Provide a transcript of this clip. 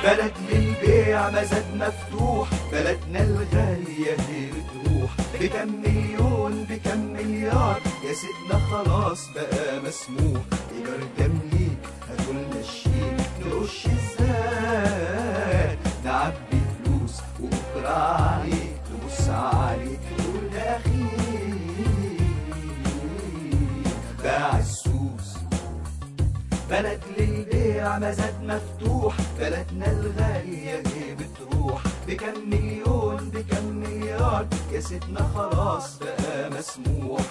بلد للبيع مزاد مفتوح، بلدنا الغالية هي بتروح. بكم مليون بكم مليار يا سيدنا خلاص بقى مسموح. إيجار تمليك هاتولنا الشيك نرش الزاد، نعبي فلوس وبكرة عليك تبص عليك تقول ده أخيك باع السوس. بلد للبيع مزاد مفتوح، بلدنا الغالية هي بتروح. بكم مليون بكم مليار يا سيدنا خلاص بقى مسموح.